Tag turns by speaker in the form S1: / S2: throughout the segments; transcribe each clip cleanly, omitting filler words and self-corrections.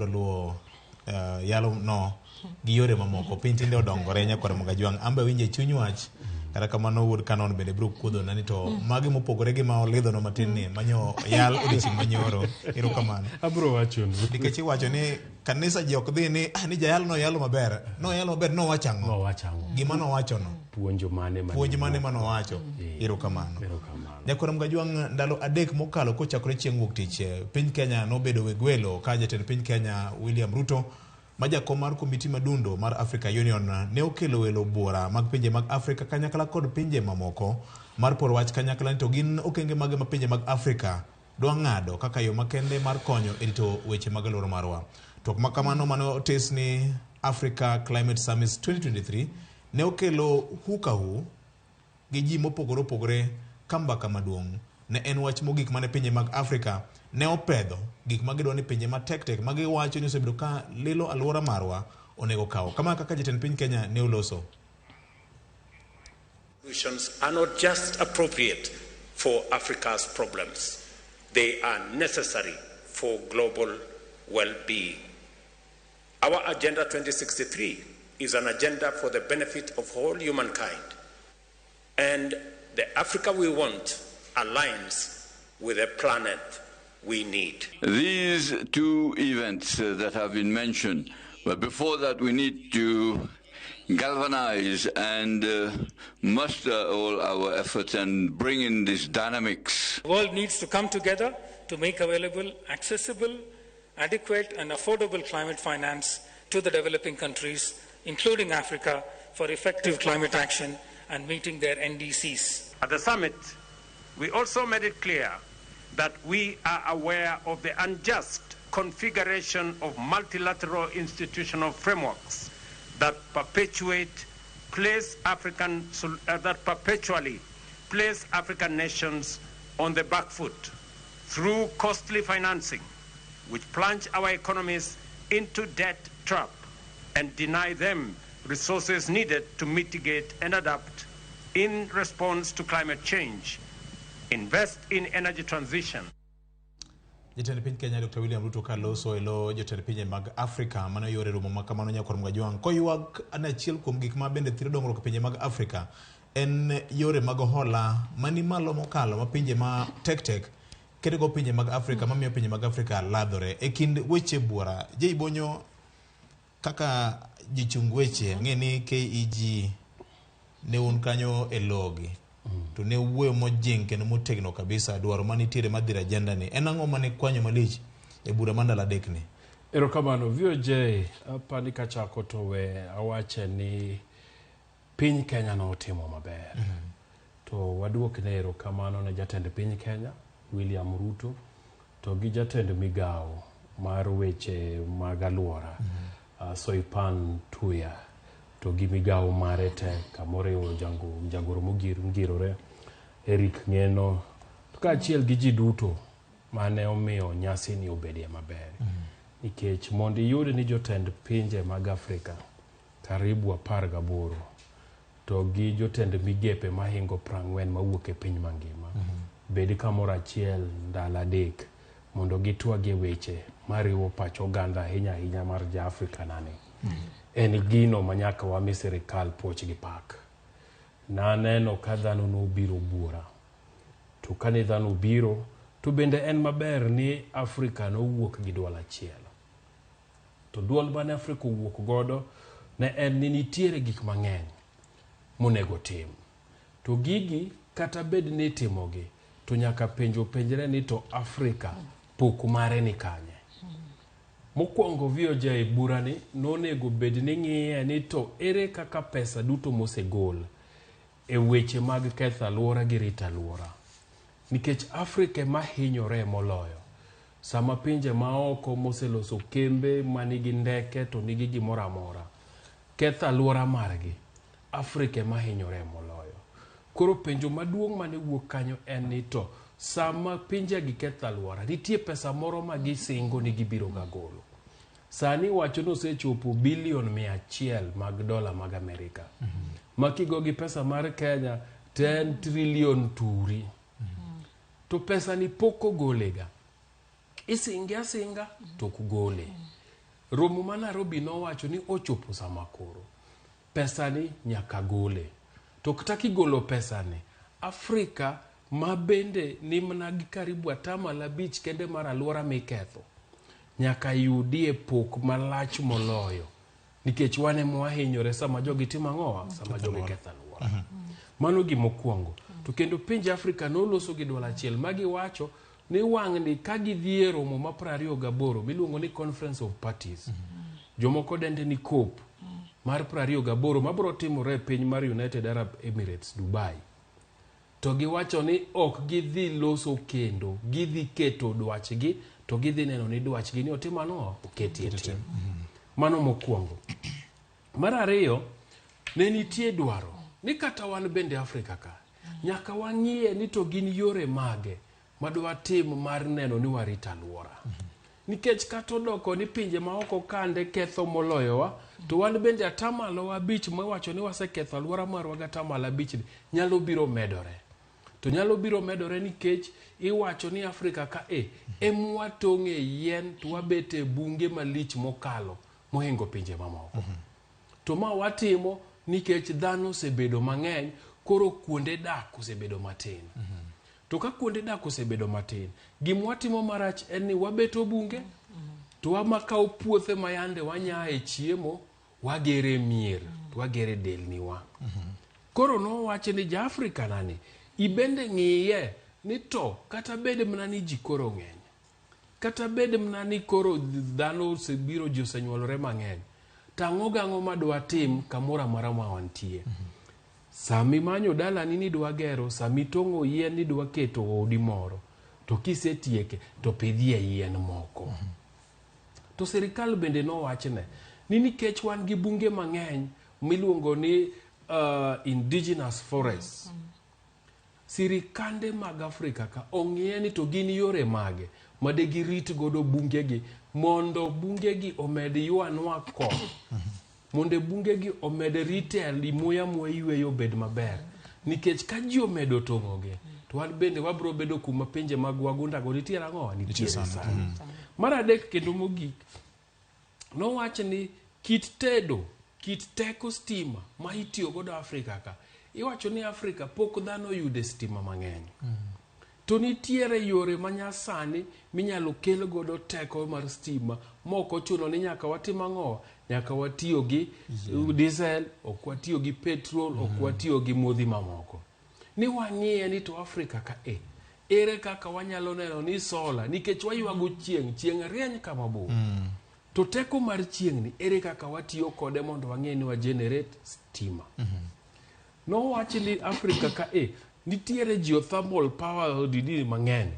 S1: Luwo uh, yalo no gi yore mamoko piny tinde odongore nyakwar Mugajwang' ambe winje chuny wach kata kamano wuod kanon bende biro kuodhona ni to magi mopogore gi ma olidhono matin ni manyo yal odiochieng' manyoro erokamano
S2: Abro wachonu.
S1: nikech iwacho ni kanisa ji ok dhi ni ah, ni jayalo noyalo maber noyalo maber nowacho ang'o
S2: Nowacho ang'o?
S1: gima nowachono
S2: Puonjo mane mane
S1: puonj mane manowacho erokamano
S2: Erokamano.
S1: Nyakwar Mgajwang' ndalo adek mokalo kochakore chieng' wuok tich, eh, piny Kenya nobedo weg welo ka jatend piny Kenya William Ruto ma jakom mar komiti madundo mar Africa Union ne okelo welo buora mag pinje mag Afrika kanyakla kod pinje mamoko mar poro wach kanyakla ni to gin okenge mage ma pinje mag Afrika dwa ng'ado kaka yo makende mar konyo e rito weche mag alwora marwa. Twak ma kamano mane otis ni Africa Climate Summit 2023 ne okelo hukahu gi ji mopogore opogore ka mbaka maduong' ne en wach mogik mane pinje mag Afrika ne opedho gik ma gidwa ni pinje matek tek ma giwacho ni osebedo ka lilo alwora marwa onego kaw. Kama kaka jatend piny Kenya ne oloso.
S3: Solutions are not just appropriate for Africa's problems, they are necessary for global well being. Our Agenda 2063 is an agenda for the benefit of all humankind. And the Africa we want aligns with the planet we need.
S4: These two events that have been mentioned, but before that, we need to galvanize and muster all our efforts and bring in these dynamics.
S5: The world needs to come together to make available, accessible, adequate, and affordable climate finance to the developing countries, including Africa, for effective climate action and meeting their NDCs.
S3: At the summit, we also made it clear that we are aware of the unjust configuration of multilateral institutional frameworks that perpetuate place African that perpetually place African nations on the back foot through costly financing, which plunge our economies into debt trap and deny them resources needed to mitigate and adapt in response to climate change, invest in energy transition.
S1: Jatend piny Kenya Dr. William Ruto ka loso e lo jotend pinje mag Afrika mane oyore romo ma kamano nyakwar Mgajwang' koywak ni achiel kuom gik ma bende thiro dongruok e pinje mag Afrika en yore mag hola mani malo mokalo ma pinje ma tek tek keto pinje mag Afrika mamiyo pinje mag Afrika ladhore e kind weche buora Jay Bonyo kaka jochung weche ang'e ni KEG ne un kanyo e logi to ne wuoyo mojing kendo motegno kabisa dwaro manitiere madhiro agenda ni en ang'o mane kwanyo malich e bura mar ndalo adek ni
S2: Erokamano VOJ, apani kachako to we awache ni piny Kenya notimo maber. To waduokne erokamano ne jatend piny Kenya William Ruto to gi jatend migawo mar weche mag alwora Soipan Tuya to gi migawo mare te kamoriwo jagoro mongirore Eric Ng'eno to kaachiel gi ji duto mane omiyo nyasi ni obedie maber. Nikech mondo iyud ni jotend pinje mag Afrika karibu 18 to gi jotend migepe mahingo 40 mawuok e piny mangima bed kamoro achiel ndalo adek mondo gitwagie weche mariwo pach oganda ahinya ahinya mar ja Afrika nani. En gino manyaka wami sirikal puoch gi pak. Naneno ka dhano nobiro buora. To kane dhano obiro, to bende en maber ni Afrika nowuok gi duol achiel. To duol mane Afrika owuok godo ne en ni nitiere gik mang'eny monego tim. To gigi kata bed ni itimogi, to nyaka penjo penjre ni to Afrika pok mare ni kanye. Mokwongo VOJ burani nonego bed ni ng'iye ni to ere kaka pesa duto mosegol e weche mag ketho alwora gi rito alwora. Nikech Afrika ema hinyore moloyo. Sama pinje maoko moseloso kembe manigi ndeke to nigi gimoro amora ketho alwora margi, Afrika ema hinyore moloyo. Koro penjo maduong' mane wuok kanyo en ni to sama pinjegi ketho alwora, nitie pesa moro ma gisingo ni gibiro ga golo. Sani wacho ni osechopo bilion 100 mag dola mag Amerika. Ma kigo gi pesa mar Kenya to en trilion turi. To pesa ni pok ogolega. Isinge asinga to ok gole. Romo ma Nairobi nowacho ni ochopo sama koro pesani nyaka gole. To kata kigolo pesani, Afrika ma bende ni mana gi karibu 5% kende mar alwora miketho, nyaka yudie pok malach moloyo. Nikech wan ema wahinyore sama jogi timo ang'owa? Sama jogi ketho alwora. Mano gimokwongo. To kendo pinje Afrika noloso gi dwol achiel ma giwacho ni wang'ni ka gidhi e romo ma 28 miluongo ni Conference of Parties. Jomoko dende ni COP mar 28 mabiro timore e piny mar United Arab Emirates, Dubai. To giwacho ni ok gidhi loso kendo, gidhi keto dwachgi to gidhi neno ni dwachgi ni otim ang'o? Oketi e tim. Mano mokwongo. Mar ariyo, ne nitie dwaro ni kata wan bende Afrika ka, nyaka wang'iye ni to gin yore mage madwatim mar neno ni warito alwora. Nikech kata odoko ni pinje maoko kande ketho moloyowa, to wan bende 5% miwacho ni waseketho alwora marwa gi 5% ni nyalo biro medore. To nyalo biro medore nikech iwacho ni Afrika ka e emwatong'e yien to wabete bunge malich mokalo mohingo pinje mamoko. To ma watimo nikech dhano osebedo mang'eny, koro kuonde dak osebedo matin. To ka kuonde dak osebedo matin, gima watimo marach en ni wabeto bunge, to wamakawo puothe ma yande wanyaye chiemo, wagere mier, to wagere delniwa. Koro nowachi ni ja-Afrika nani, ibende ng'iye ni to kata bed mana ni ji koro ng'eny, kata bed mana ni koro dhano osebiro, ji osenyuolore mang'eny, to ang'o gang'o ma dwatim kamoro amora ma wantie. Sami manyo dalani ni idwa gero, sami tong'o yien ni idwa keto odi moro, to kisetieke to pidhie yien moko. To sirikal bende nowachne ni nikech wan gi bunge mang'eny miluongo ni indigenous forests, sirikande mag Afrika ka ong'iye ni to gin yore mage ma de girit godo bungegi mondo bungegi omed ywanwa koth, mondo bungegi omed rite muya mwayweyo obed maber. Nikech ka ji omedo tong'ogi, to wan bende wabiro bedo kuma pinje mag wagundago nitiere ang'o? Nitiere sani. Mar adek kendo mogik, nowach ni kit tedo, kit teko stima ma itiyo godo Afrika ka, iwacho ni Afrika pok dhano oyude stima mang'eny. To nitiere yore manyasani minyalo kel godo teko mar stima mok ochuno ni nyaka watim ang'o? Nyaka watiyo gi diesel, ok watiyo gi petrol, ok watiyo gi modhi mamoko. Ni wang'iye ni to Afrika ka e, ere kaka wanyalo neno ni sola, nikech waywago chieng', chieng' rieny kama bor. To teko mar chieng' ni ere kaka watiyo kode mondo wang'e ni wa generate stima. Nowach ni Afrika ka e, nitiere geothermal power didi mang'eny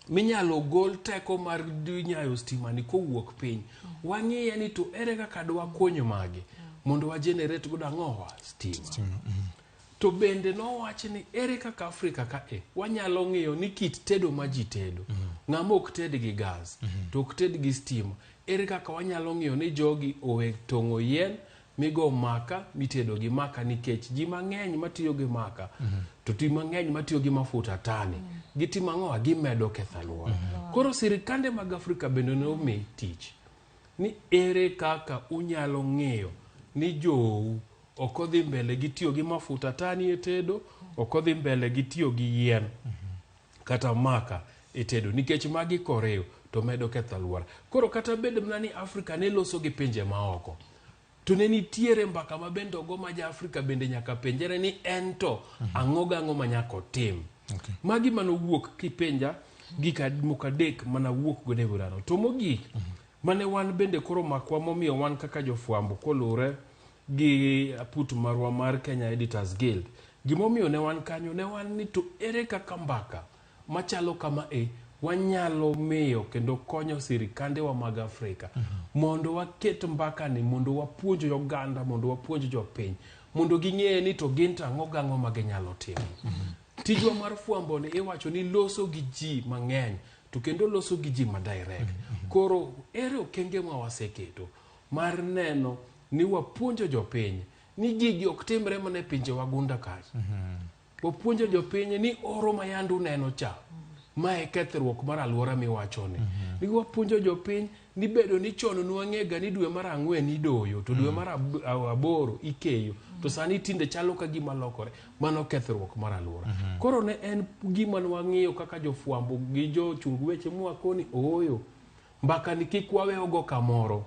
S2: minyalo gol teko mar nyayo stima ni kowuok piny. Wang'iye ni to ere kaka dwakunyo magi mondo wa generate godo ang'owa? Stima. To bende nowach ni ere kaka Afrika ka e wanyalo ng'iyo ni kit tedo ma ji tedo, ng'ama ok ted gi gas to ok ted gi stima, ere kaka wanyalo ng'iyo ni jogi owe tong'o yien migo maka mitedo gi maka, nikech ji mang'eny matiyo gi maka to ji mang'eny matiyo gi mafuta tani gitimo ang'owa? Gimedo ketho alwora. Koro sirikande mag Afrika bende ne omi tich ni ere kaka unyalo ng'iyo ni jou ok odhi mbele gi tiyo gi mafuta tani e tedo, ok odhi mbele gi tiyo gi yien kata maka e tedo, nikech magi koriw to medo ketho alwora. Koro kata bed mana ni Afrika ne loso gi pinje maoko, to ne nitiere mbaka ma bende ogo ma ja Afrika bende nyaka penjere ni en to ang'o gang'o ma nyaka otim. Magi manowuok kipenja gik moko adek manawuok godo e burano. To mogik, mane wan bende koro makwa momiyo wan kaka jofwambo kolure gi aput marwa mar Kenya Editors Guild, gimomiyo ne wan kanyo ne wan ni to ere kaka mbaka machalo kama e wanyalo miyo kendo konyo sirikandewa mag Afrika mondo waket mbaka ni, mondo wapuonj oganda, mondo wapuonj jopiny, mondo ging'e ni to gin to ang'o gang'o ma ginyalo timo. Tijwa mar fwambo ni iwacho ni loso gi ji mang'eny to kendo loso gi ji ma direct. Koro ere okenge ma waseketo mar neno ni wapuonjo jopiny ni gigi ok timre mana e pinje wagunda kacha. Wapuonjo jopiny ni oro ma yande uneno cha, ma e kethruok mar alwora miwachoni. Ni wapuonjo jopiny Ni bedo ni chon nwang'ega ni dwe mar ang'wen idoyo to dwe mar aboro ikeyo, to sani tinde chalo ka gima lokore. Mano kethruok mar aluora. Koro ne en gima nwang'iyo kaka jofwambo gi jochung weche mwakoni ooyo mbaka ni kik wawe ogo kamoro.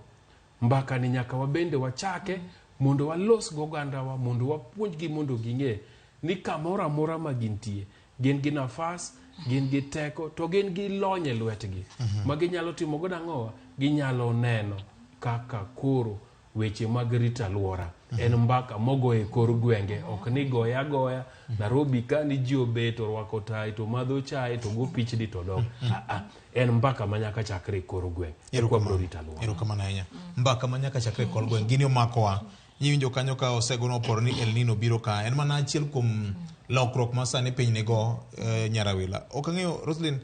S2: Mbaka ni nyaka wabende wachake mondo walos go ogandawa, mondo wapuonjgi mondo ging'e ni kamoro amora ma gintie gin gi nafas, gin gi teko, to gin gi lony e lwetgi ma ginyalo timo godo ang'owa. Ginyalo neno kaka koro weche mag rito aluora en mbaka mogo e kor gwenge, ok ni goya agoya Nairobi ka ni ji obet orwako tai to madho chai to go pichni to dok. En mbaka ma nyaka chakre e kor gweng' eka wabiro rito aluora.
S1: Erokamano ahinya. Mbaka ma nyaka chakre e kor gweng' gini omakowa. Iwinjo kanyo ka osegono oporo ni El Nino biro ka. En mana achiel kuom lokruok ma sani piny nigo Nyarawila. Ok ang'eyo Roslyn,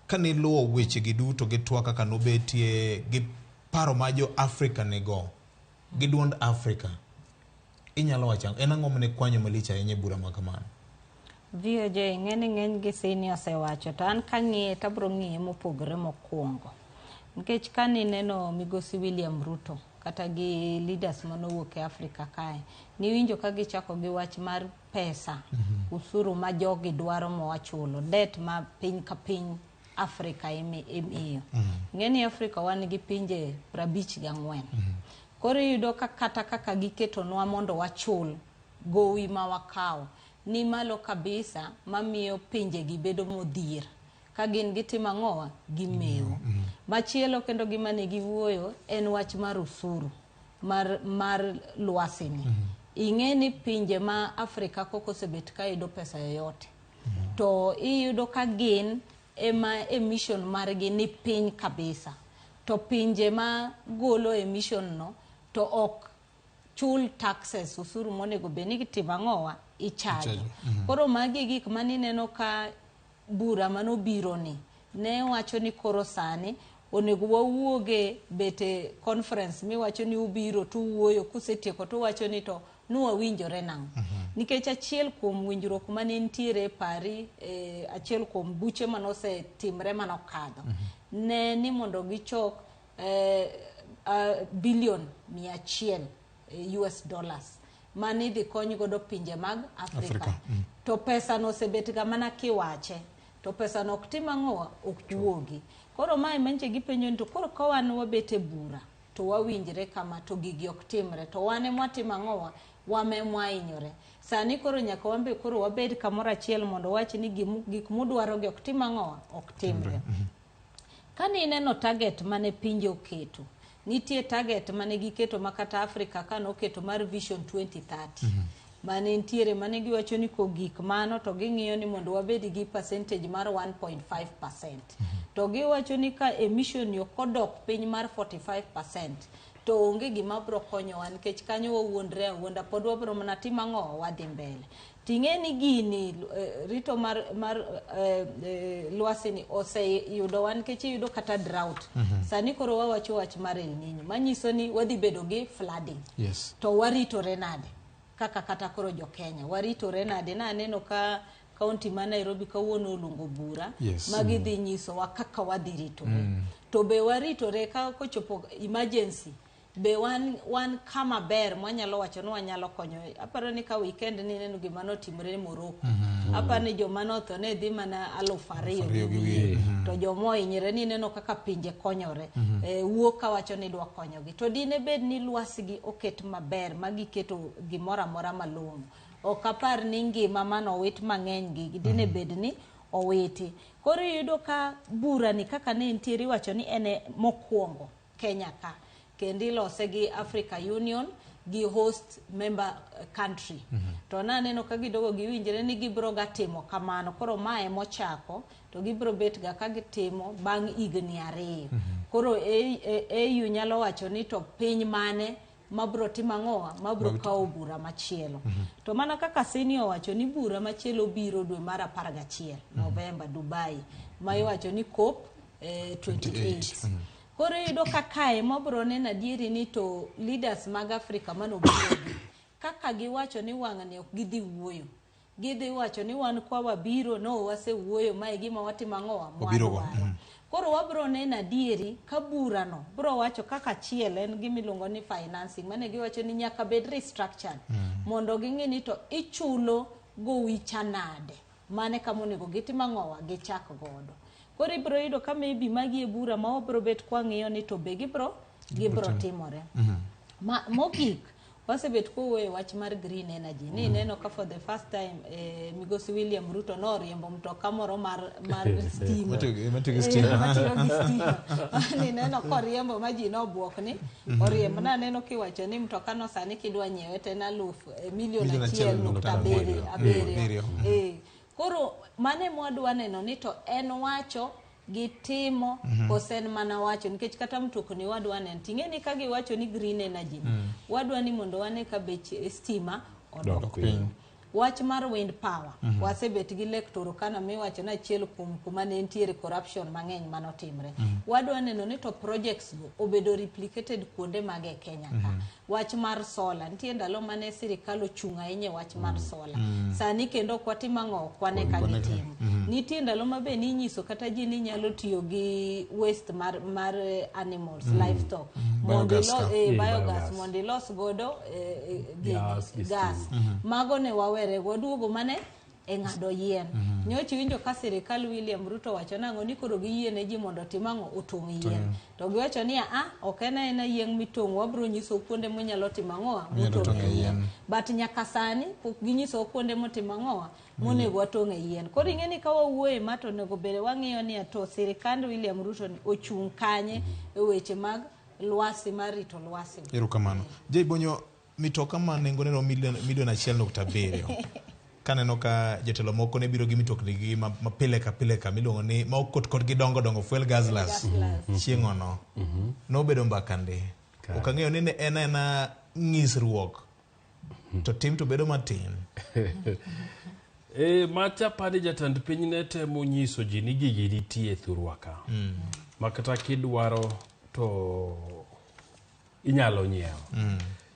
S1: kane iluwo wechegi duto gi twak kaka nobetie gi paro ma jo Afrika nigo gi duond Afrika, inyalo wacho ang'o? En ang'o mane kwanyo malich ahinya e bura ma kamano?
S6: VOJ ng'e ni ng'eny gi sini osewacho to an kang'iye to abiro ng'iye mopogore mokwongo. Nikech kane ineno migosi William Ruto kata gi leaders manowuok e Afrika kae, niwinjo ka gichako gi wach mar pesa, usuru ma jogi dwaro mowachulo, debt ma piny ka piny Afrika imiyo. Ng'e ni Afrika wan gi pinje 54. Koro iyudo ka kata kaka giketonwa mondo wachul gowi ma wakawo ni malo kabisa, mamiyo pinjegi bedo modhier ka gin gitimo ang'owa, gimewo. Machielo kendo gima ne giwuoyo en wach mar usuru mar lwasi ni. Ing'e ni pinje ma Afrika koko osebet ka yudo pesa yoyote. To iyudo ka gin ema emission margi ni piny kabisa. To pinje ma golo emission no to ok chul taxes, usuru monego bed ni gitimo ang'owa, ichajo. Koro magi gik manineno ka bura manobiro ni ne wacho ni koro sani onego wawuoge bete conference miwacho ni ubiro tuwuoyo, kusetieko tuwacho ni to nuwawinjore nang'o. Nikech achiel kuom winjruok mane nitiere Paris, achiel kuom buche manosetimre manokadho, ne ni mondo gichok billion 100 US dollars mane idhi kony godo pinje mag Afrika. To pesa no osebet ga mana kiwache, to pesa no ok tim ang'owa, ok wuogi. Koro mae manche gipenjo ni to koro ka wan wabet e bura to wawinjre kama to gigi ok timre, to wan ema watimo ang'owa, wan ema wahinyore. Sani koro nyaka wan be koro wabed kamoro achiel mondo wach ni gik mudwaro gi ok tim ang'owa, ok timre. Kane ineno target mane pinje oketo, nitie target mane giketo ma kata Afrika kane oketo mar Vision 2030. Mane nitiere mane giwacho ni kogik mano to ging'iyo ni mondo wabed gi percentage mar 1.5%. To giwacho ni ka emission ni ok odok piny mar 45% to onge gima biro konyowa, nikech kanyo wawuondre awuonda, pod wabiro mana timo ang'o, wadhi mbele. Ting'e ni gini rito mar lwasi ni oseyudowa nikech iyudo kata drought. Sani koro wawacho wach mar El Nino, manyiso ni wadhi bedo gi flooding. To waritore nade? Kaka kata koro jo Kenya, waritore nade? Naneno ka kaunti ma Nairobi kawuono oluongo bura ma gidhi nyisowa kaka wadhi ritore. To be waritore ka kochopo emergency, be wan kama ber mwanyalo wacho ni wanyalo konyo. Aparo ni ka weekend ni neno gima notimore Morocco. Aparo ni joma notho ne dhi mana 2,000 gi wiye. To joma ohinyore ni neno kaka pinje konyore. Wuok kawacho ni dwa konyogi. To dine bed ni lwasigi oket maber ma giketo gimoro amora malong'o. Ok apar ni ngima manowit mang'eny gi dine bed ni owiti. Koro iyudo ka bura ni kaka ne nitiere iwacho ni en mokwongo Kenya ka. Kendo ilose gi Africa Union gi host member country. To naneno ka gidogo giwinjre ni gibiro ga timo kamano. Koro mae mochako to gibiro bet ga ka gitimo bang' higni 2. Koro AU nyalo wacho ni to piny mane mabro timo ang'owa, mabro kawo bura machielo. To mana kaka Sini owacho ni bura machielo biro dwe mar 11 Novemba Dubai, ma iwacho ni COP 28. Koro iyudo ka kae mabro neno adieri ni to leaders mag Afrika manobiro gi kaka giwacho ni wang'ni ok gidhi wuoyo. Gidhi wacho ni wan kwa wabiro no wasewuoyo mae gima watimo ang'owa mwadwaro. Koro wabro neno adieri ka burano bro wacho kaka achiel en gima iluongo ni financing mane giwacho ni nyaka bed restructured mondo ging'e ni to ichulo gowi cha nade. Mane kama onego gitim ang'owa gichak godo. Koro ibro yudo ka maybe magi e bura ma wabro bet kwang'iyo ni to be gibro timore. Mogik wasebet kowuoyo e wach mar green energy ni ineno ka for the first time migosi William Ruto noriembo mtoka moro mar stima.
S1: Matiyo gi stima.
S6: Matiyo gi stima. Ni neno koriembo ma ji nobuok ni oriembo. Naneno kiwacho ni mtoka no sani kidwa nyiewe to en milion 1.7. Koro mane mwadwa neno ni to en wacho gi timo kose en mana wacho, nikech kata mtokni wadwa neno ting'e ni ka giwacho ni green energy wadwa ni mondo wane ka bech stima odok piny. Wach mar wind power wasebet gi Lake Turkana miwacho ni achiel kuom kuma ne nitiere corruption mang'eny manotimre. Wadwa neno ni to projects go obedo replicated kuonde mage e Kenya ka. Wach mar solar nitie ndalo mane sirikal ochung' ahinya e wach mar solar. Sani kendo ok watim ang'o, ok wane ka gitimo. Nitie ndalo ma be ninyiso kata ji ni nyalo tiyo gi waste mar animals, livestock, biogas mondo ilos godo gas. Mago ne wawere waduogo mane e ng'ado yien. Nyocha iwinjo ka sirikal William Ruto wacho nang'o ni koro giyiene ji mondo otim ang'o, otong' yien. To giwacho ni ok en aena yien mitong'o, wabro nyiso kuonde monyalo timo ang'o, motong' e yien. But nyaka sani pok ginyiso kuonde motimo ang'o monego watong' e yien. Koro ing'e ni ka wawuoye ma to onego bed wang'iyo ni to sirikand William Ruto ni ochung' kanye e weche mag lwasi mar rito lwasi.
S1: Erokamano. Jay Bonyo, mitoka ma nengone romo milion 1.7. Kaneno ka jotelo moko ne biro gi mitokni gi ma pile ka pile ka miluongo ni ma okot kodgi dongo dongo fuel guzzlers. Chieng'ono nobedo mbaka ndi. Ok ang'eyo ni ne en aena ng'isruok to tim to bedo matin.
S2: Macha padi jatend piny ne temo nyiso ji ni gigi nitie thurwa ka. Ma kata kidwaro to inyalo nyiewo.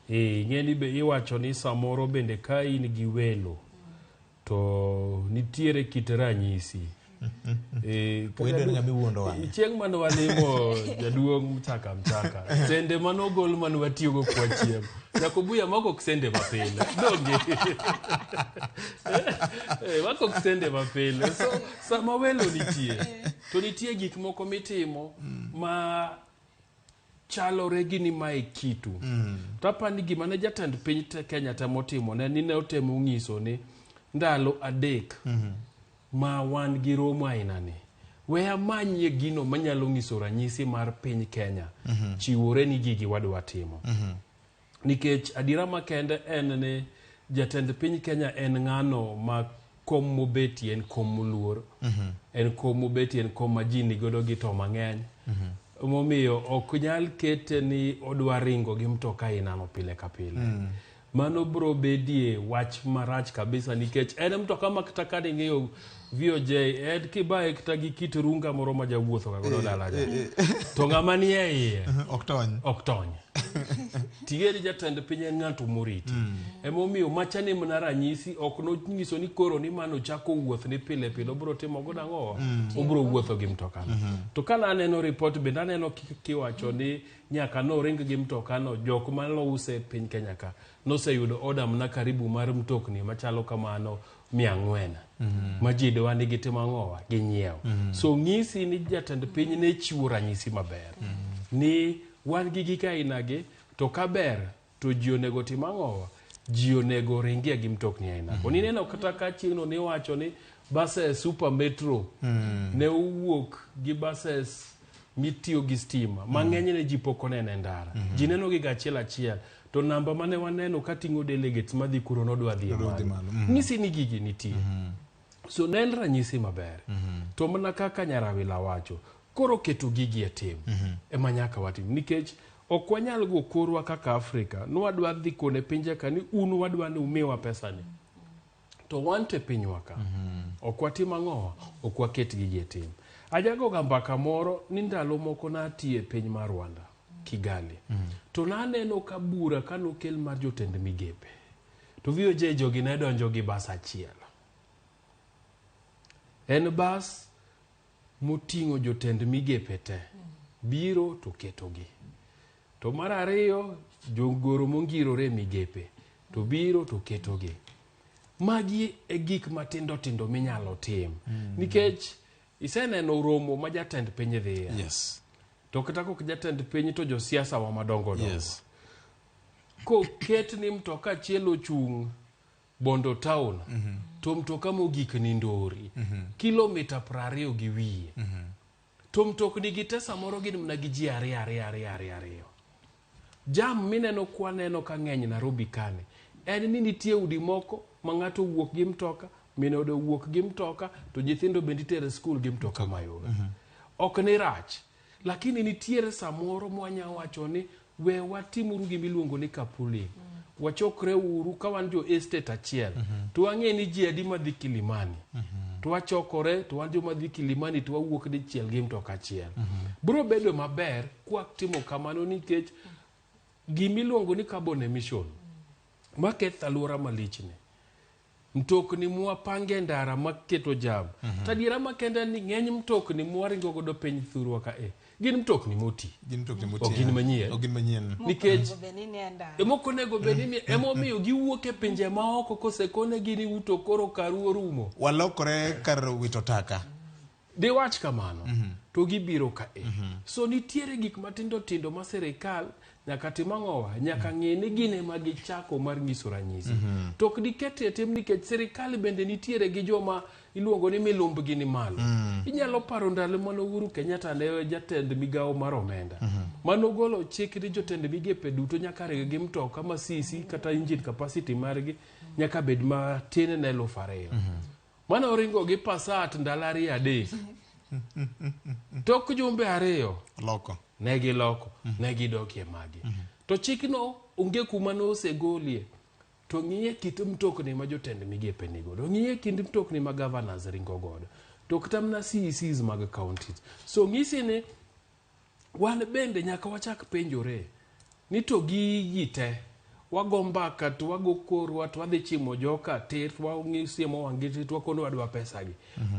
S2: Ing'e ni be iwacho ni samoro bende ka in gi welo to nitiere kit ranyisi.
S1: Wendo en ng'ama iwuondo wang'e.
S2: Chieng' mane walimo jaduong' Mchaka Mchaka, sende manogol mane watiyogo kwa chiemo. Nyakobuya mago ok sende mapile. Donge? Mago ok sende mapile. So sama welo nitie, to nitie gik moko mitimo ma chalore gi ni mae kitu. To apani gima ne jatend piny Kenya temo timo ne ni ne otemo ng'iso ni ndalo 3 ma wan gi romo aina ni, we amanyie gino manyalo nyiso ranyisi mar piny Kenya chiwore ni gigi wadwa timo. Nikech adiera makende en ni jatend piny Kenya en ng'ano ma kom mobetie en kom moluor, en kom mobetie en kom ma ji nigodo gi to mang'eny. Momiyo ok nyal kete ni odwa ringo gi mtoka ainano pile ka pile. Mano bro bedie wach marach kabisa, nikech en mtoka ma kata ka ning'iyo VOJ en kibaye kata gi kit runga moro ma jawuotho ga godo dala cha, to ng'ama nie iye
S1: ok tony.
S2: Ok tony. Tigeri jatend piny en ng'ato moriti. Emomiyo macha ni mana ranyisi ok nonyiso ni koro ni mano chako wuoth ni pile pile obro timo godo ang'o, obro wuotho gi mtokano. To ka naneno report bende aneno kiwacho ni nyaka noring gi mtokano, jok malouse e piny Kenya ka noseyudo order mana karibu mar mtokni machalo kamano 400 ma ji dwa ni gitimo ang'owa, ginyiew. So ng'isi ni jatend piny ne chiwo ranyisi maber ni wan gi gik aina gi, to kaber to ji onego tim ang'owa, ji onego ringie gi mtokni aina go. Nineno kata ka chieng'no niwacho ni buses Super Metro ne owuok gi buses mitiyo gi stima ma ng'enyne ji pok oneno e ndara. Ji neno gi achiel achiel, to namba mane waneno kating'o delegates madhi kuro nodwa dhi malo. Ng'isi ni gigi nitie. So ne en ranyisi maber. To mana kaka Nyarawila wacho, koro keto gigi e tim ema nyaka watim, nikech ok wanyal go korwa kaka Afrika nwadwa dhi kone pinje ka ni un wadwa ni umiwa pesa ni, to wan to e pinywa ka ok watim ang'owa, ok waket gigi e tim. Ajagoga mbaka moro ni ndalo moko natiyo e piny mar Rwanda, Kigali, to naneno ka bura kanokel mar jotend migepe, to VOJ jogi ne donjo gi bas achiel. En bas moting'o jotend migepe te biro to ketogi. To mar ariyo, jogoro mongirore e migepe to biro to ketogi. Magi e gik matindo tindo minyalo tim. Nikech iseneno romo ma jatend piny dhiye. To kata kok jatend piny to josiasa wa madongo dongo. Koket ni mtoka achiel ochung' Bondo town, to mtoka mogik ni Ndori, kilomita 20 gi wiye. To mtokni gi te samoro gin mana gi ji ariyo ariyo ariyo ariyo ariyo. Jam mineno kwaneno ka ng'eny Nairobi kani, en ni nitie udi moko ma ng'ato owuok gi mtoka, min ode owuok gi mtoka, to nyithindo bende itere skul gi mtoka mayore. Ok ni rach, lakini nitiere samoro mwanya wacho ni we watimuru gima iluongo ni carpooling. Wachokre uru ka wan jo estate achiel, to wang'e ni ji adi madhi Kilimani. To wachokore, to wan joma dhi Kilimani to wawuok dichiel gi mtoka achiel. Biro bedo maber kwatimo kamano nikech gimiluongo ni carbon emission maketho alwora malichni. Mtokni mwapange e ndara maketo jam. To adiera makende en ni ng'eny mtokni mwaringo godo piny thurwa ka e gin mtokni moti.
S1: Gin mtokni moti.
S2: Ok gin manyien.
S1: Ok gin manyien.
S2: Nikech
S6: Onego bed ni nie ndara.
S2: Emok onego bed ni emomiyo giwuok e pinje maoko kosekonegi ni uto koro karu orumo.
S1: Walokore kar wito taka.
S2: Diwach kamano to gibiro ka e. So nitiere gik matindo tindo ma sirikal nyaka tim ang'owa, nyaka ng'e ni gin ema gichako mar nyiso ranyisi. To ok diket e tim nikech sirikal bende nitiere gi joma iluongo ni milumbgi ni malo. Inyalo paro ndalo mane Uhuru Kenyatta ne jatend migawo mar omenda. Manogolo chik ni jotend migepe duto nyaka ring gi mtoka ma CC kata engine capacity margi nyaka bed matin ne 2000. Mane oringo gi Passat ndalo 2 3. Tok jumbe 2
S1: Loko.
S2: Ne giloko, ne gidokie magi. To chikno onge kuma nosegolie. To ng'iye kit mtokni ma jotend migepe nigodo, ng'iye kind mtokni ma governors ringo godo, to kata mana CECs mag counties. So ng'isi ni wan bende nyaka wachak penjore ni to gigi te wago mbaka to wago korwa to wadhi chimo joka tir to wasiemo wang'gi tir to wakono wadwa pesa gi.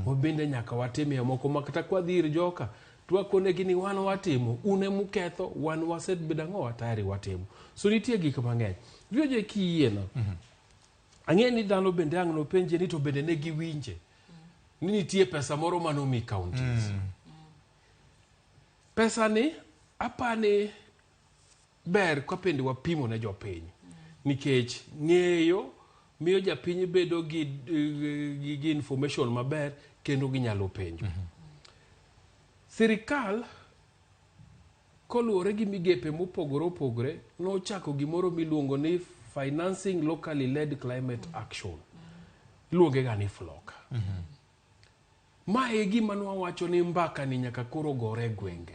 S2: Wabende nyaka watimie moko ma kata kwadhi ir joka to wakonegi ni wan watimo, un emuketho, wan wasebedo ang'o tayari watimo. So nitie gik mang'eny. VOJ kiyiena, ang'e ni dhano bende ang' nopenje ni to bende ne giwinje ni nitie pesa moro manomi counties. Pesa ni apani ber ka bende wapimo ne jopiny nikech ng'eyo miyo japiny bedo gi information maber kendo ginyalo penjo. Sirikal koluwore gi migepe mopogore opogore nochako gimoro miluongo ni Financing Locally Led Climate Action. Iluonge ga ni FLOCA. Ma e gima nwawacho ni mbaka ni nyaka koro gore e gwenge.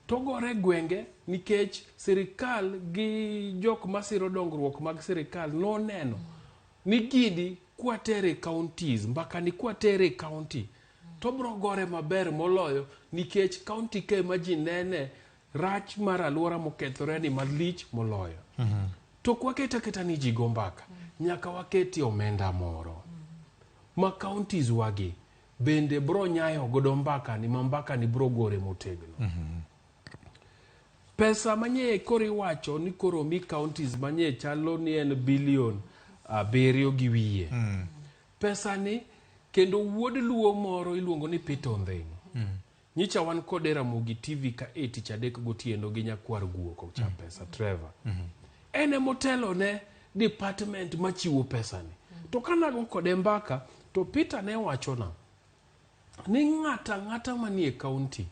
S2: To gore e gwenge nikech sirikal gi jok masiro dongruok mag sirikal noneno ni gini kwatere counties, mbaka ni kwatere county to bro gore maber moloyo nikech county ka ema ji nene rach mar alwora mokethore ni malich moloyo. To ok waket aketa ni ji go mbaka, nyaka waketie omenda moro ma counties wagi bende bro nyayo godo mbaka ni ma mbaka ni bro gore motegno. Pesa manye koro iwacho ni koro mi counties manye chalo ni en bilion 7 gi wiye. Pesa ni kendo wuod luo moro iluongo ni Peter Ondhing. Nyicha wan kode Ramogi TV ka e tich adek gotieno gi nyakwar guok cha pesa Trevor. En emotelo ne department machiwo pesa ni. To kanago kode mbaka to Peter ne wachona ni ng'ata ng'ata manie county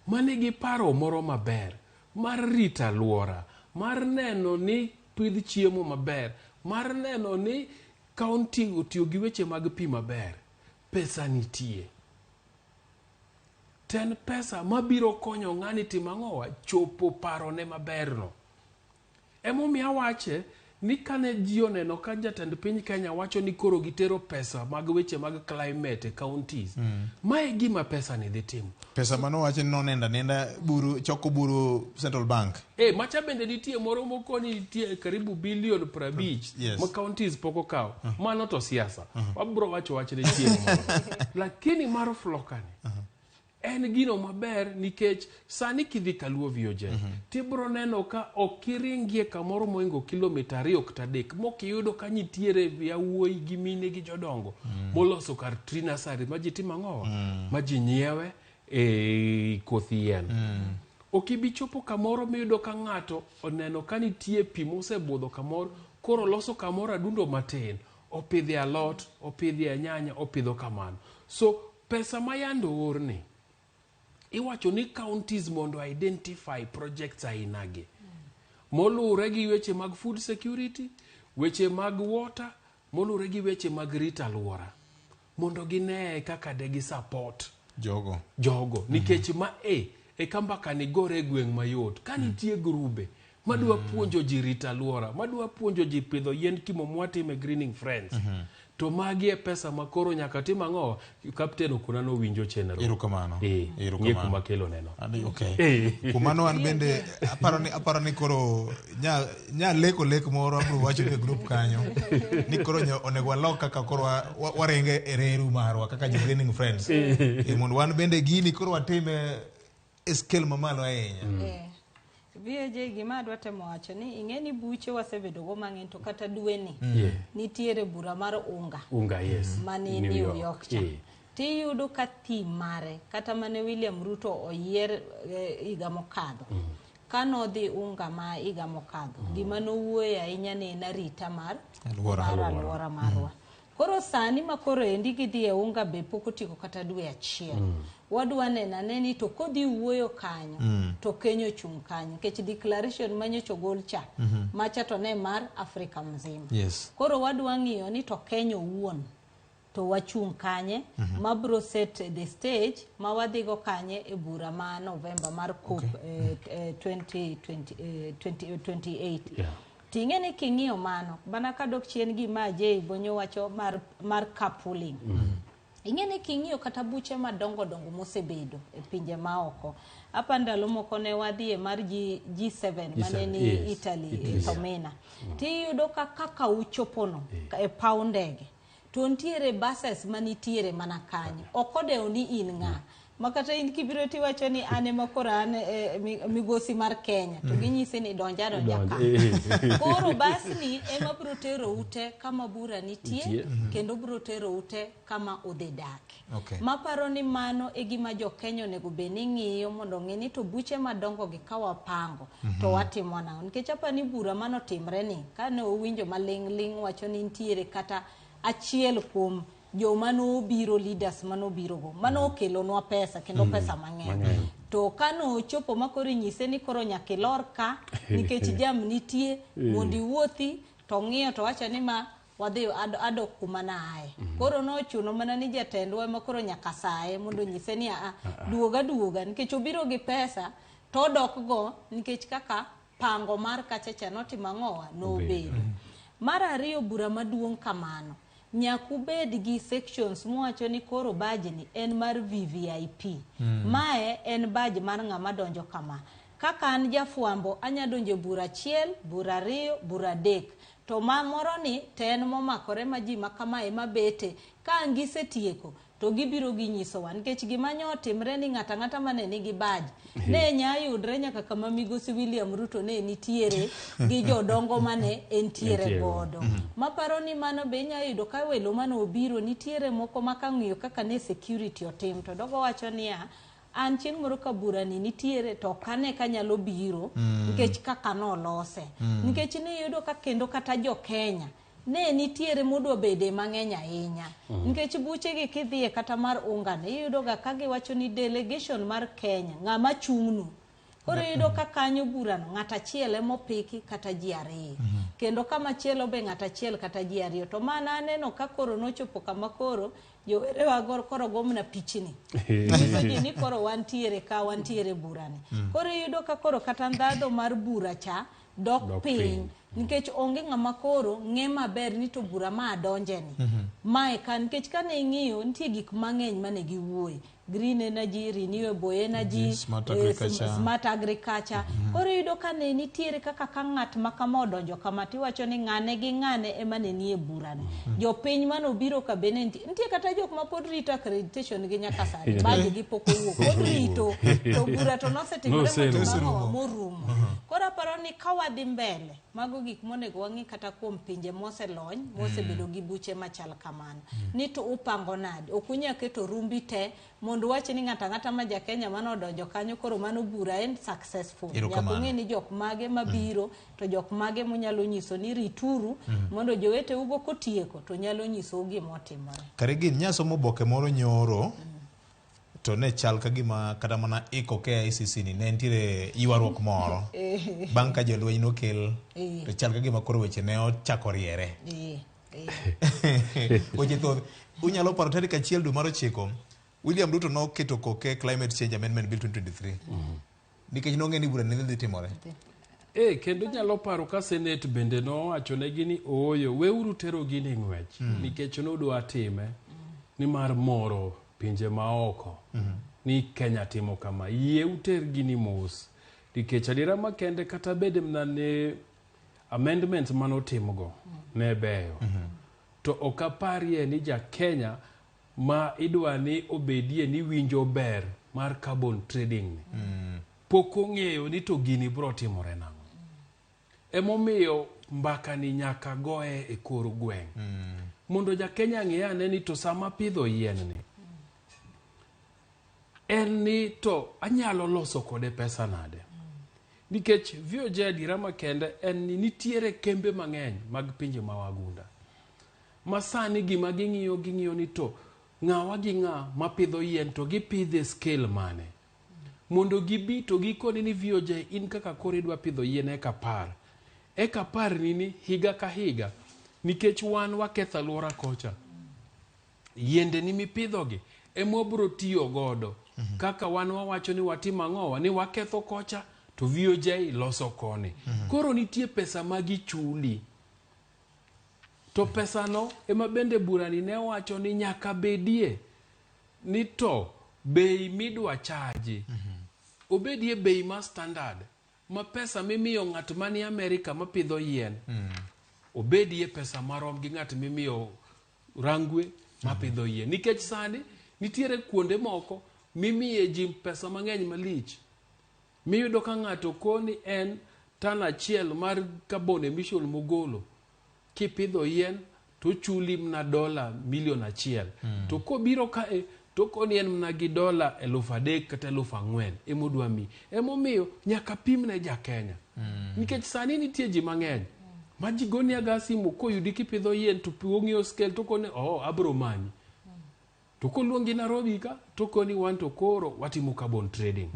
S2: manigi paro moro maber mar rito alwora, mar neno ni pidh chiemo maber, mar neno ni county otiyo gi weche mag pi maber, pesa nitie. Ten pesa mabiro konyo ng'ani timo ang'owa chopo parone maberno. Emomiyo awache Ni kane ji oneno ka jatend piny Kenya wacho ni koro gitero pesa mag weche mag climate e counties. Mae gima pesa ni dhi timo.
S1: Pesa manowacho ni nonenda nenda buru choko buru Central Bank.
S2: E, macha bende nitie moro mokoni nitie karibu bilion 50
S1: Yes.
S2: ma counties pok okawo. Mano to siasa. Wabro wacho wachne chieng' moro. Lakini mar Floka ni en gino maber nikech sani kidhi Kaluo VOJ tibro neno ka ok iringie kamoro moingo kilomita 2 kata 3 mokiyudo ka nitiere yawuoyi gi mine gi jodongo moloso kar tree nursery ma ji timo ang'owa ma ji nyiewe e koth yien. Ok ibi chopo kamoro miyudo ka ng'ato oneno ka nitie pi mosebudho kamoro, koro loso kamoro adundo matin, opidhe alot, opidhe nyanya, opidho kamano. So pesa ma yande oorni, iwacho ni counties mondo identify projects ainagi moluwore gi weche mag food security, weche mag water, moluwore gi weche mag rito alwora, mondo ginee kaka de gi support
S1: Jogo.
S2: jogo nikech ma e ka mbaka ni gore e gweng' mayot ka nitie grube madwa puonjo ji rito alwora, madwa puonjo ji pidho yien kimo mwatime Greening Friends, to magi e pesa ma koro nyaka tim ang'o. Kapten okona nowinjo chenro.
S1: Erokamano.
S2: Ng'e
S1: Erokamano.
S2: kuma kelo neno.
S1: Okay.
S2: Eh.
S1: Kumano an bende aparo ni koro nya leko lek moro abiro wacho e group kanyo ni koro onego walok kaka koro waringe e reru marwa kaka jo Greening Friends, mondo wan bende gini koro watime e scale mamalo ahinya.
S6: VAJ, gima adwa temo wacho ni ing'e ni buche wasebedo go mang'eny, to kata dweni nitiere bura mar unga
S2: Unga, yes.
S6: mani New York cha. Tiyudo ka theme mare kata mane William Ruto oyier higa mokadho, kanodhi unga ma higa mokadho, gima nowuoye ahinya ne en arita mar
S1: Alwora.
S6: mar alwora marwa. Koro sani ma koro endi gidhi e unga be pok otieko kata dwe achiel. Wadwa neno ane ni to kodhi wuoyo kanyo to Kenya ochung' kanyo, nikech declaration manyocha ogol cha macha to ne mar Afrika mzima. Koro wadwa ng'iyo ni to Kenya owuon to wachung' kanye mabro set the stage ma wadhigo kanye e bura ma November mar COP 2020, 2028. Ting'e ni king'iyo mano mana kadok chien gima Jay Bonyo wacho mar carpooling. Ing'e ni king'iyo kata buche madongo dongo mosebedo e pinje maoko. Apa ndalo moko ne wadhi e mar G7 mane ni Italy,
S2: Italy.
S6: Tomina. Tiyudo ka kaka uchopono e paw ndege to nitiere buses manitiere mana kanyo. Ok odewo ni in ng'a. Ma kata in kibiro tiwacho ni an ema koro an migosi mar Kenya, to ginyisi ni donja donja ka. Koro basni ema biro tero ute kama bura nitie,
S2: Nitie.
S6: kendo biro tero ute kama udhi dake.
S1: Okay.
S6: Maparo ni mano e gima jo Kenya onego bed ni ng'iyo mondo ong'e ni to buche madongo gi ka wapango to watimo nang'o, nikech apa ni bura manotimre ni kane owinjo maling' ling' wacho ni nitiere kata achiel kuom joma nobiro, leaders manobiro go mano okelonwa pesa kendo pesa mang'eny
S2: mang'eny.
S6: To kanochopo ma koro inyise ni koro nyaka ilor ka nikech jam nitie mondo iwuothi, to ng'iyo to wacho ni ma wadhi adok kuma naaye. Koro nochuno mana ni jatendwa ema koro nyaka saye mondo onyise ni aa, duoga duoga, nikech obiro gi pesa to odok go, nikech kaka pango mar kacha cha notimo ang'owa nobedo. Mar ariyo, bura maduong' kamano nyaka ubed gi sections mowacho ni koro badge ni en mar VVIP, mae en badge mar ng'ama donjo kama. Kaka an jafwambo anya donjo e bura achiel, bura ariyo, bura adek, to ma moro ni to en momakore ma ji ma kama ema bete. Ka ang' gisetieko to gibiro ginyisowa, nikech gima nyo otimre ni ng'ato ang'ata mane nigi badge ne nya yudre nyaka kama migosi William Ruto ne nitiere gi jodongo mane entiere
S2: Entiere.
S6: godo. Maparo ni mano be inya yudo ka welo mane obiro nitiere moko ma kang'iyo kaka ne security otim to dogo wacho niya, an chieng' moro ka burani nitiere to ok ane ka nyalo biro nikech kaka nolose, nikech niyudo ka kendo kata jo Kenya ne nitiere modwa bede mang'eny ahinya, nikech buchegi kidhiye kata mar ungani iyudo ga ka giwacho ni delegation mar Kenya ng'ama chung'nu. Koro iyudo ka kanyo burano ng'at achiel emopiki kata ji ariyo, kendo kama chielo be ng'at achiel kata ji ariyo. To mana aneno ka koro nochopo kama koro jowerewa koro go mana pichni nyiso ji ni koro wantiere ka, wantiere burani. Koro iyudo ka koro kata ndhadho mar bura cha dok piny. Nikech onge ng'ama koro ng'e maber ni to bura ma adonjeni. Mae ka nikech kane ing'iyo nitie gik mang'eny mane giwuoye. Green energy, renewable energy,
S1: smart agriculture.
S6: Smart agriculture. Koro iyudo ka ne nitiere kaka ka ng'at ma kama odonjo kama tiwacho ni ng'ane gi ng'ane ema ne nie burani. Jopiny manobiro ka bende nitie kata jok ma pod rito accreditation gi nyaka sani. Badge gi pok owuok. Pod rito. To bura to nosetimore morumo. Koro aparo ni ka wadhi mbele, mago gik monego wang'i kata kuom pinje moselony, mosebedo gi buche machal kamano. Ni to upango nade? Ok unyal keto rumbi te mondo wach ni ng'ato ang'ata ma ja Kenya mane odonjo kanyo koro mano bura en successful. Nyaka ung'e ni jok mage mabiro to jok mage munyalo nyiso ni rituru mondo joweteugo kotieko to nyalo nyisou gima otimore.
S1: Karegin nyasomo oboke moro nyoro to ne chal ka gima kata mana iko KICC ni ne nitiere ywaruok moro bang' ka jolweny nokel to chal ka gima koro weche ne ochako riere. Weche thoth. Unyalo paro tarik 1 dwe mar 9 William Ruto noketo koke Climate Change Amendment Bill 2023. Nikech nong'e ni bura ne dhi timore.
S2: Kendo nyalo paro ka Senate bende nowacho negi ni ooyo, weuru tero gini ng'wech. Nikech nodwa time ni mar moro pinje maoko ni Kenya timo kama. Yie uter gini mos. Nikech adiera makende kata bed mana ne amendments manotimgo ne beyo. To ok aparie ni ja Kenya ma idwa ni obedie ni winjo ber mar carbon trading ni. Pok ong'eyo ni to gini bro timore nang'o. Emomiyo mbaka ni nyaka goye e kor gweng'. Mondo ja Kenya ng'e ane ni to sama pidho yien ni, en ni to anyalo loso kode pesa nade. Nikech VOJ adiera makende en ni nitiere kembe mang'eny mag pinje ma wagunda. Ma sani gima ging'iyo ni to ng'awa gi ng'a mapidho yien to gipidhe scale mane. Mondo gibi to gikoni ni VOJ in kaka koro idwa pidho yien eka 10. Eka 10 nini higa ka higa. Nikech wan waketho alwora kocha. Yiende ni mipidhogi ema wabiro tiyo godo. Kaka wan wawacho ni watimo ang'owa ni waketho kocha to VOJ loso koni. Koro nitie pesa ma gichuli. To pesano ema bende burani ne wacho ni nyaka bedie ni to bei midwa chaji. Obedie bei ma standard ma pesa mimiyo ng'at mani Amerika mapidho yien. Obedie pesa marom gi ng'at mimiyo Rangwe mapidho yien. Nikech sani nitiere kuonde moko mimiye ji pesa mang'eny malich. Miyudo ka ng'ato koni en tan 1 mar carbon emission mogolo. Kipidho yien to chuli mna $1 million. To kobiro kae to koni en mna gi $3,000 kata 4,000 emodwa mi. Emomiyo nyaka pimne ja Kenya. Nikech sani nitie ji mang'eny ma ji goni aga simu koyudi kipidho yien to ong'iyo scale to koni oh abro manyi. To koluongi Nairobi ka to koni wan to koro watimo carbon trading.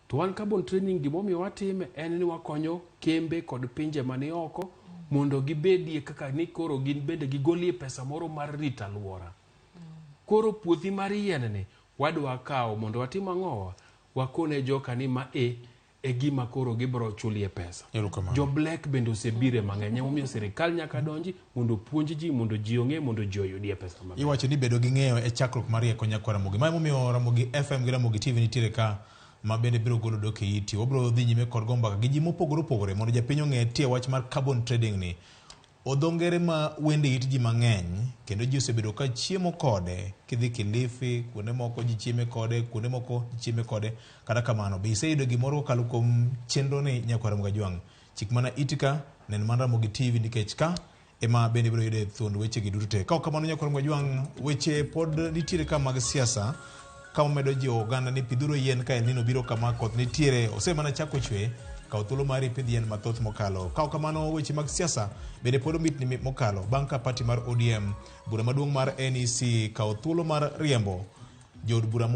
S2: To wan carbon trading gimomiyo watime en ni wakonyo kembe kod pinje mani oko mondo gibedie kaka ni koro gin bende gigolie pesa moro mar rito alwora. Koro puothi mar yien ni wadwa kawo mondo watim ang'owa wakone joka ni ma e gima koro gibro chulie pesa. Jo black bende osebire mang'eny emomiyo sirikal nyaka donji mondo opuonj ji mondo ji ong'e mondo ji oyudie pesa maber.
S1: Iwacho ni bedo gi ng'eyo e chakruok mar rieko nyakwa Ramogi. Ma emomiyo Ramogi FM gi Ramogi TV nitiere ka ma bende biro golo dok e iti. Wabiro dhi nyime kod go mbaka gi ji mopogore opogore mondo japiny ong'e tie wach mar carbon trading ni. Odhongere ma wende it ji mang'eny kendo ji osebedo ka chiemo kode kidhi Kilifi kuonde moko ji chieme kode kuonde moko ji chieme kode. Kata kamano be iseyudo gimoro kokalo kuom chenro ni nyakwa Ramogi Ajwang'? Chik mana iti ka, nen mana Ramogi TV nikech ka ema bende ibiro yude thuond weche gi duto te. Ka ok kamano nyakwa Ramogi Ajwang', weche pod nitiere ka mag siasa ka wamedo jiwo oganda ni pidhuru yien ka El Nino biro kama koth nitiere osemana chako chwe. Kaw thuolo mari pidh yien mathoth mokalo. Ka ok kamano weche mag siasa bende pod omitni mokalo bang' ka party mar ODM bura maduong' mar NEC kawo thuolo mar riembo jood bura.